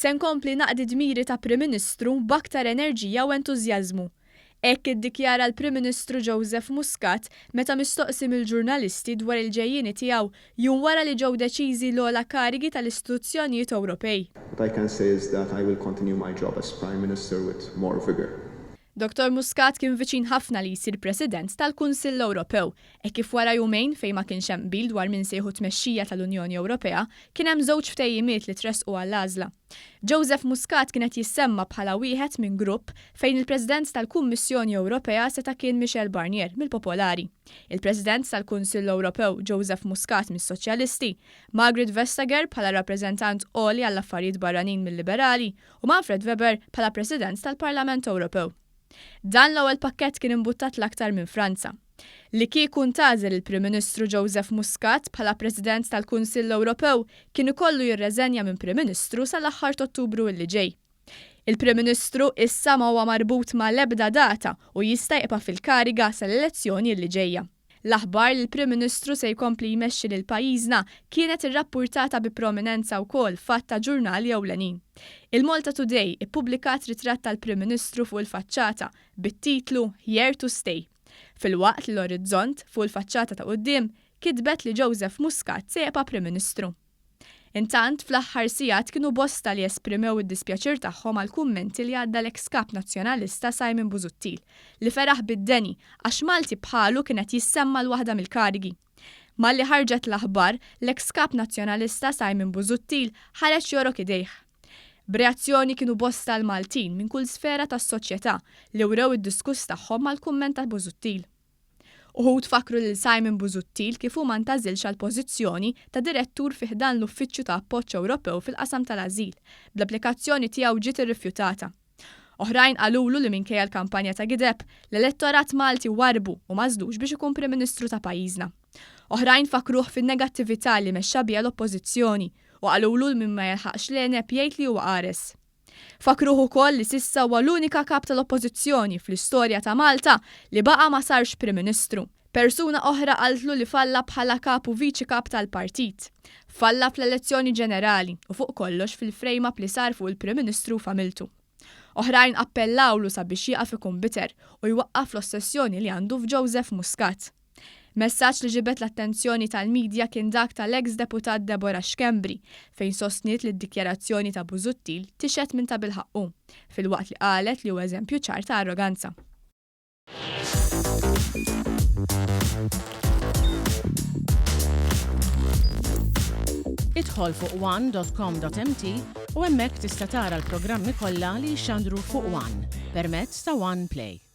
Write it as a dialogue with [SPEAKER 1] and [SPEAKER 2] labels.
[SPEAKER 1] Se nkompli naqdi dmiri ta' Prim Ministru b'aktar enerġija u entużjażmu. Hekk iddikjara l-Prim Ministru Joseph Muscat meta mistoqsi mill-ġurnalisti dwar il-ġejjieni tiegħu jum wara li ġew deċiżi l-ogħla karigi tal-istituzzjonijiet Ewropej.
[SPEAKER 2] What I can say is that I will continue my job as Prime Minister with more vigour.
[SPEAKER 1] Dottor Muscat kien viċin ħafna li jsir President tal-Kunsill Ewropew hekk kif wara jumejn fejn ma kienx hemm qbil dwar min se jieħu t-tmexxija tal-Unjoni Ewropea, kien hemm żewġ ftehimiet li tressqu għall-għażla. Joseph Muscat kien qed jissemma bħala wieħed minn grupp fejn il-President tal-Kummissjoni Ewropea seta' kien Michel Barnier mill-Popolari, il-President tal-Kunsill Ewropew Joseph Muscat mis-Soċjalisti, Margrethe Vestager bħala Rappreżentant Għoli għall-Affarijiet Barranin mil-Liberali u Manfred Weber bħala President tal-Parlament Ewropew. Dan l-ewwel pakkett kien imbuttat l-aktar minn Franza. Li kieku ntgħażel il-Prim Ministru Joseph Muscat bħala President tal-Kunsill Ewropew kien ikollu jirreżenja minn Prim Ministru sal-aħħar t'Ottubru illi ġej. Il-Prim Ministru issa ma huwa marbut ma' l-ebda data u jista' jibqa' fil-kariga sal-elezzjoni illi ġejja. L-aħbar li l-Prim Ministru se jkompli jmexxi lil pajjiżna kienet irrappurtata bi prominenza wkoll f'għadd ta' ġurnali ewlenin. Il-Malta Today ippubblikat ritratt tal-Prim Ministru fuq il-faċċata bit-titlu Here to Stay. Filwaqt li l-Orizzont, fuq il-faċċata ta' quddiem, kitbet li Joseph Muscat se jibqa' Prim Ministru. Intant, fl-aħħar sigħat kienu bosta li esprimew id-dispjaċir tagħhom għall-kummenti li għadda l-eks Kap Nazzjonalista Simon Busuttil, li feraħ bid-deni għax Malti bħalu kien qed jissemma għal waħda mill-karigi. Malli ħarġet l-aħbar, l-eks Kap Nazzjonalista Simon Busuttil ħareġ jogħrok idejh. B'reazzjoni kienu bosta l-Maltin minn kull sfera tas-soċjetà li wrew id-disgust tagħhom mal-kumment ta' Busuttil. Uħud fakkru lil Simon Busuttil kif hu ma ntgħażilx għall-pożizzjoni ta' direttur fi ħdan l-Uffiċċju ta' Appoġġ Ewropew fil-qasam tal-Ażil, bl-applikazzjoni tiegħu ġiet irrifjutata. Oħrajn qalulu li minkejja l-kampanja ta' gideb, l-elettorat Malti warrbu u m'għażlux biex ikun Prim Ministru ta' pajjiżna. Oħrajn fakkruh fin-negattività li mexxa biha l-Oppożizzjoni u qalulu li min ma jilħaqx l-għeneb jgħid li huwa qares. Fakkruh ukoll li s'issa huwa l-unika Kap tal-Oppożizzjoni fl-istorja ta' Malta li baqa' ma sarx Prim Ministru. Persuna oħra qaltlu li falla bħala Kap u Viċi Kap tal-Partit. Falla fl-elezzjoni ġenerali u fuq kollox fil-frame up li sar fuq il-Prim Ministru u familtu. Oħrajn appellawlu sabiex jieqaf ikun bitter u jwaqqaf l-ossessjoni li għandu f'Joseph Muscat. Messaġġ li ġibed l-attenzjoni tal-midja kien dak tal-eks deputat Deborah Schembri fejn sostniet li d-dikjarazzjoni ta' Busuttil tixhed min tabilħaqq hu, filwaqt li qalet li hu eżempju ċar ta' arroganza.
[SPEAKER 3] Idħol fuq one.com.mt u hemmhekk tista' tara l-programmi kollha li jixxandru fuq One permezz ta' One Play.